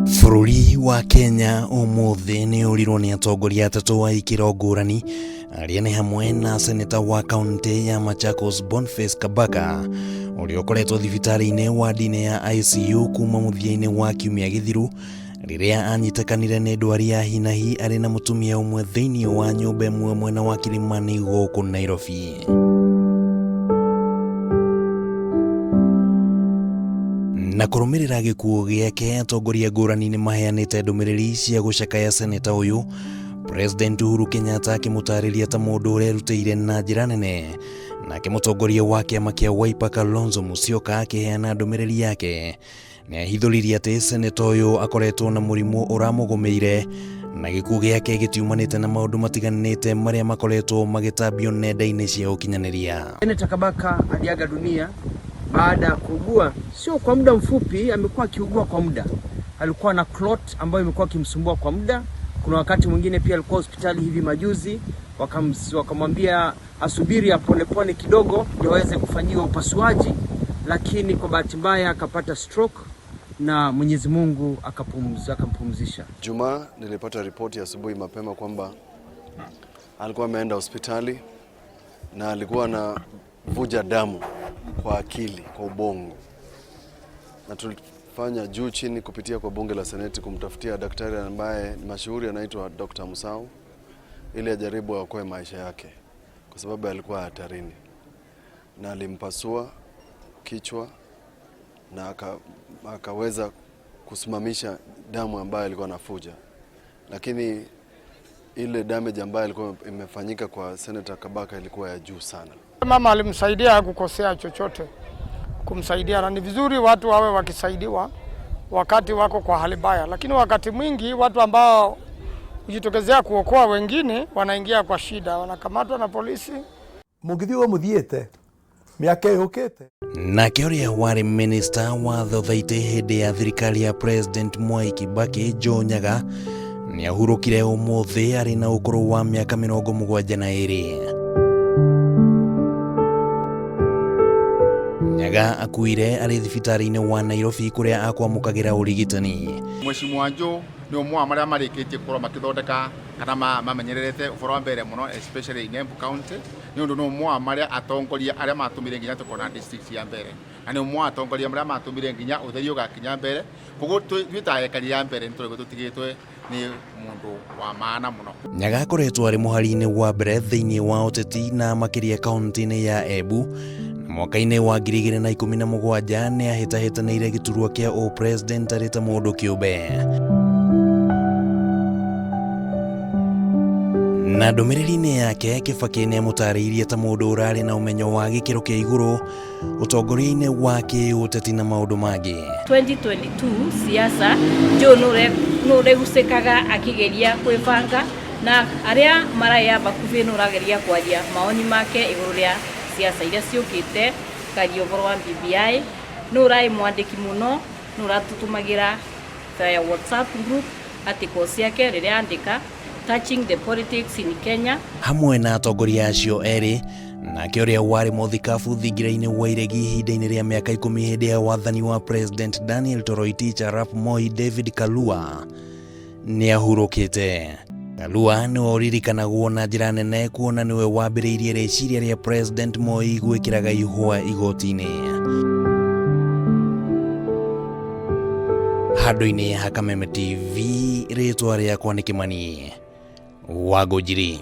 Bũrũri wa Kenya ũmũthĩ nĩ ũrirwo nĩ atongoria atatũ a ikĩro ngũrani arĩa nĩ hamwe na seneta wa kaunti ya Machakos Boniface Kabaka ũrĩa ũkoretwo thibitarĩ-inĩ wadi-inĩ ya ICU kuma mũthia-inĩ wa kiumia gĩthiru rĩrĩa anyitĩkanire nĩ ndwari ya hinahi arĩ na mũtumia ũmwe thĩinĩ wa nyũmba ĩmwe mwena wa Kilimani gũkũ Nairobi. Na kũrũmĩrĩra gĩkuũ gĩake, atongoria ngũrani nĩ maheanĩte ndũmĩrĩri cia gũcakaya seneta ũyũ, President Uhuru Kenyatta akĩmũtarĩria ta mũndũ ũrerutĩire na njĩra nene, nake mũtongoria wa kĩama kĩa Wiper Kalonzo Musyoka akĩheana ndũmĩrĩri yake nĩ ahithũririe atĩ seneta ũyũ akoretwo na mũrimũ ũramũgũmĩire na gĩkuũ gĩake gĩtiumanĩte na maũndũ matiganĩte marĩa makoretwo magĩtambio nenda-inĩ cia ũkinyanĩria. Seneta Kabaka aliaga dunia baada ya kuugua, sio kwa muda mfupi, amekuwa akiugua kwa muda. Alikuwa na clot ambayo imekuwa ikimsumbua kwa muda. Kuna wakati mwingine pia alikuwa hospitali hivi majuzi, wakamwambia asubiri aponepone kidogo ndio aweze kufanyiwa upasuaji, lakini kwa bahati mbaya akapata stroke na Mwenyezi Mungu akampumzisha. Jumaa nilipata ripoti asubuhi mapema kwamba alikuwa ameenda hospitali na alikuwa anavuja damu kwa akili, kwa ubongo, na tulifanya juu chini kupitia kwa bunge la seneti kumtafutia daktari ambaye ni mashuhuri anaitwa Dr. Musau ili ajaribu aokoe maisha yake kwa sababu alikuwa hatarini, na alimpasua kichwa na akaweza kusimamisha damu ambayo alikuwa anafuja, lakini ile damage ambayo ilikuwa imefanyika kwa Senator Kabaka ilikuwa ya juu sana. Mama alimsaidia, hakukosea chochote kumsaidia, na ni vizuri watu wawe wakisaidiwa wakati wako kwa hali mbaya, lakini wakati mwingi watu ambao hujitokezea kuokoa wengine wanaingia kwa shida, wanakamatwa na polisi. Mũngĩthiĩ ũguo mũthiĩte mĩaka ĩyũkĩte. Nake ũrĩa warĩ minista wa thothaitĩ hĩndĩ ya thirikari ya President Mwai Kibaki Joe Nyaga nĩ ahurũkire ũmũthĩ arĩ na ũkũrũ wa mĩaka 72. Nyaga akuire arĩ thibitarĩ-inĩ wa Nairobi kũrĩa akwamũkagĩra ũrigitani. Mheshimiwa Joe nĩ ũmwe wa marĩa marĩkĩtie gũkorwo makĩthondeka kana mamenyererete ũhoro wa mbere mũno, especially in Embu County, nĩ ũndũ nĩ ũmwe wa marĩa atongoria arĩa matũmire nginya tũkona district ya mbere, na nĩ ũmwe wa atongoria marĩa matũmire nginya ũtheri ũgakinya mbere. Koguo twĩ ta ekari ya mbere nĩ tũrĩguo tũtigĩtwe nĩ mũndũ wa maana mũno. Nyaga akoretwo arĩ mũhari-inĩ wa mbere thĩinĩ wa ũteti na makĩria kaunti-inĩ ya Embu. Mwaka-inĩ wa 2017 nĩ ahĩtahĩtanĩire gĩturwa kĩa ũ-president arĩ ta mũndũ kĩũmbe. Na ndũmĩrĩri-inĩ yake Kibaki nĩ amũtarĩirie ta mũndũ ũrarĩ na ũmenyo wa gĩkĩro kĩa igũrũ ũtongoria-inĩ wa kĩũteti na maũndũ mangĩ. 2022 siasa Joe nũregucĩkaga akĩgeria kwĩbanga na arĩa maraya bakubĩ nũrageria kwaria maoni make igũrũ rĩa siasa iria ciũkĩte karia ũhoro wa BBI. Nũraĩ mwandĩki mũno, nũratũtũmagĩra via WhatsApp group articles ciake rĩrĩa andĩka touching the politics in Kenya. Hamwe na atongoria acio erĩ, nake ũrĩa warĩ mũthikabu thingira-inĩ wa iregi ihinda-inĩ rĩa mĩaka 10 hĩndĩ ya wathani wa President Daniel Toroitich arap Moi David Kalua nĩ ahurũkĩte. Kalua nĩwe ũririkanagwo na njĩra nene kuona nĩwe wambĩrĩirie rĩciria rĩa President Moi gwĩkĩraga ihũa igoti-inĩ. Handũ-inĩ ha Kameme TV, rĩtwa rĩakwa nĩ Kĩmani wa Ngũnjiri.